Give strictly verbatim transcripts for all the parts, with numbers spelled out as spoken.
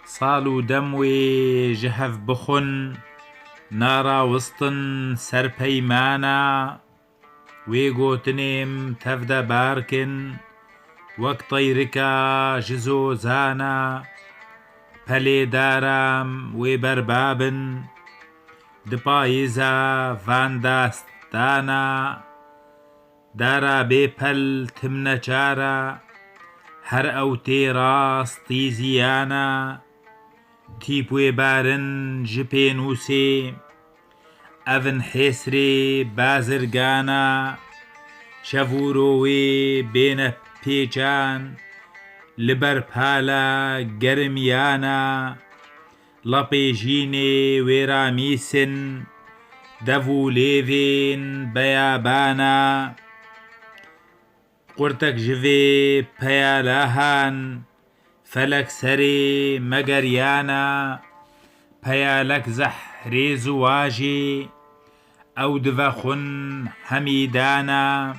Sal û dem wê ji hev bixwin, narawestin ser peymana. Wê gotinêm tev de bar kin, wek teyrika ji zozana. Pelê daram wê berba bin, di payîza van dastana. Dara bê pel tim neçar e, her ew tê rastî ziyana. Tîp wê barin ji pênûsê, ev in hêsrê bazirgana. Şev û ro wê bêne pêçan, li ber pala gerimiyana. Lapê jînê wê ramîsin, dev û lêvên beyabana. Qurtek ji vê peyalahan, felek serê megeriyana. Peyalek zehrê ziwajê, ew divexwin hemîdana.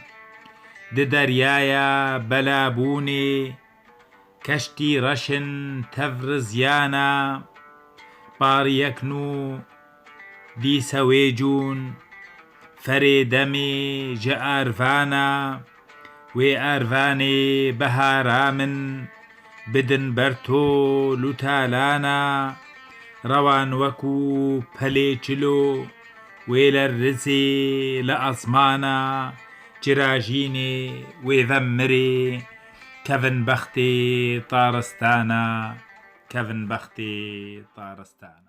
Di deryaya belabûnê, keştî reşin tev rizyana. Pariyek nû dîse wê cûn, ferê demê ji arvana. Wê arvanê behara min, bidin ber tol û talana. Rewan wekû pelê çilo, wê lerizê li asmana. Çira jînê wê ve mirê, kevin bextê taristana, kevin bextê taristana.